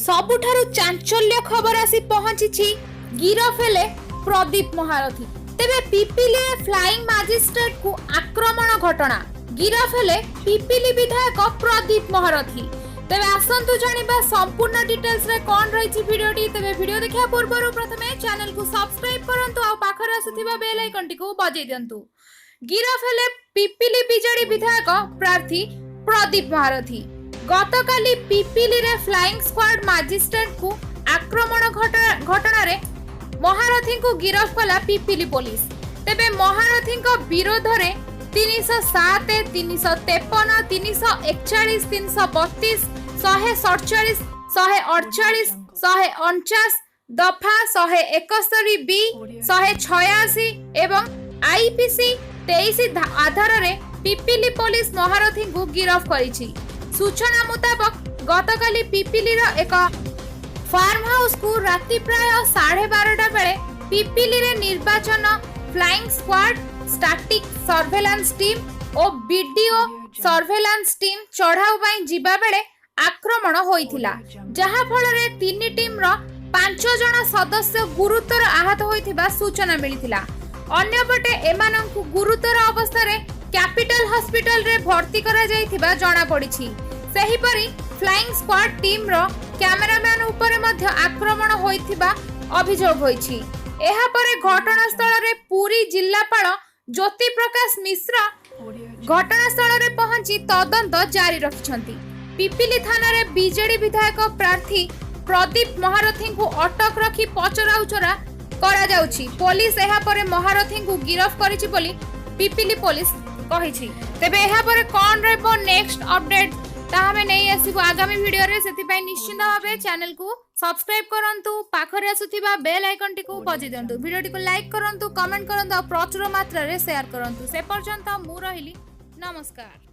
ସବୁଠାରୁ ଚାଞ୍ଚଲ୍ୟ ଖବର ଆସି ପହଞ୍ଚିଛି, ଗିରଫ ହେଲେ ପ୍ରଦୀପ ମହାରଥୀ। ତେବେ ପିପିଲିରେ ଫ୍ଲାଇଂ ମାଜିଷ୍ଟ୍ରେଟକୁ ଆକ୍ରମଣ ଘଟଣା, ଗିରଫ ହେଲେ ପିପିଲି ବିଧାୟକ ପ୍ରଦୀପ ମହାରଥୀ। ତେବେ ଆସନ୍ତୁ ଜାଣିବା ସମ୍ପୂର୍ଣ୍ଣ ଡିଟେଲ୍ସରେ କ'ଣ ରହିଛି ଭିଡିଓଟି। ତେବେ ଭିଡିଓ ଦେଖିବା ପୂର୍ବରୁ ପ୍ରଥମେ ଚ୍ୟାନେଲକୁ ସବସ୍କ୍ରାଇବ କରନ୍ତୁ ଆଉ ପାଖରେ ଆସୁଥିବା ବେଲ୍ ଆଇକନଟିକୁ ବଜେଇ ଦିଅନ୍ତୁ। ଗିରଫ ହେଲେ ପିପିଲି ବିଜେଡି ବିଧାୟକ ପ୍ରାର୍ଥୀ ପ୍ରଦୀପ ମହାରଥୀ। ଗତକାଲି ପିପିଲିରେ ଫ୍ଲାଇଂ ସ୍କ୍ୱାଡ୍ ମାଜିଷ୍ଟ୍ରେଟଙ୍କୁ ଆକ୍ରମଣ ଘଟଣାରେ ମହାରଥୀଙ୍କୁ ଗିରଫ କଲା ପିପିଲି ପୋଲିସ। ତେବେ ମହାରଥୀଙ୍କ ବିରୋଧରେ 307, 353, 341, 332, 147, 148, 149 ଦଫା, 171 ବି, 186 ଏବଂ ଆଇପିସି 23 ଆଧାରରେ ପିପିଲି ପୋଲିସ ମହାରଥୀଙ୍କୁ ଗିରଫ କରିଛି। ସୂଚନା ମୁତାବକ, ଗତକାଲି ପିପିଲିର ଏକ ଫାର୍ମ ହାଉସକୁ ରାତି ପ୍ରାୟ 12:30 ବେଳେ ପିପିଲିରେ ନିର୍ବାଚନ flying squad, static surveillance team ଓ ବିଡିଓ ସର୍ଭେଲାନ୍ସ ଟିମ୍ ଚଢାଉ ପାଇଁ ଯିବା ବେଳେ ଆକ୍ରମଣ ହୋଇଥିଲା, ଯାହା ଫଳରେ ତିନି ଟିମ୍ର ପାଞ୍ଚ ଜଣ ସଦସ୍ୟ ଗୁରୁତର ଆହତ ହୋଇଥିବା ସୂଚନା ମିଳିଥିଲା। ଅନ୍ୟପଟେ ଏମାନଙ୍କୁ ଗୁରୁତର ଅବସ୍ଥାରେ କ୍ୟାପିଟାଲ ହସ୍ପିଟାଲରେ ଭର୍ତ୍ତି କରାଯାଇଥିବା ଜଣାପଡ଼ିଛି। ସେହିପରି ଫ୍ଲାଇଂ ସ୍କ୍ୱାଡ୍ ଟିମ୍ର କ୍ୟାମେରାମ୍ୟାନ ଉପରେ ମଧ୍ୟ ଆକ୍ରମଣ ହୋଇଥିବା ଅଭିଯୋଗ ହୋଇଛି। ଏହାପରେ ଘଟଣାସ୍ଥଳରେ ପୁରୀ ଜିଲ୍ଲାପାଳ ଜ୍ୟୋତି ପ୍ରକାଶ ମିଶ୍ର ଘଟଣାସ୍ଥଳରେ ପହଞ୍ଚି ତଦନ୍ତ ଜାରି ରଖିଛନ୍ତି। ପିପିଲି ଥାନାରେ ବିଜେଡି ବିଧାୟକ ପ୍ରାର୍ଥୀ ପ୍ରଦୀପ ମହାରଥୀଙ୍କୁ ଅଟକ ରଖି ପଚରାଉଚରା କରାଯାଉଛି। ପୋଲିସ ଏହାପରେ ମହାରଥୀଙ୍କୁ ଗିରଫ କରିଛି ବୋଲି ପିପିଲି ପୋଲିସ କହିଛି। ତେବେ ଏହାପରେ କ'ଣ ରହିବ ନେକ୍ସଟ ଅପଡେଟ୍, ତାହା ଆମେ ନେଇ ଆସିବୁ ଆଗାମୀ ଭିଡିଓରେ। ସେଥିପାଇଁ ନିଶ୍ଚିତ ଭାବେ ଚ୍ୟାନେଲକୁ ସବସ୍କ୍ରାଇବ କରନ୍ତୁ, ପାଖରେ ଆସୁଥିବା ବେଲ୍ ଆଇକନଟିକୁ ବଜେଇ ଦିଅନ୍ତୁ, ଭିଡିଓଟିକୁ ଲାଇକ୍ କରନ୍ତୁ, କମେଣ୍ଟ କରନ୍ତୁ ଆଉ ପ୍ରଚୁର ମାତ୍ରାରେ ସେୟାର କରନ୍ତୁ। ସେ ପର୍ଯ୍ୟନ୍ତ ମୁଁ ରହିଲି, ନମସ୍କାର।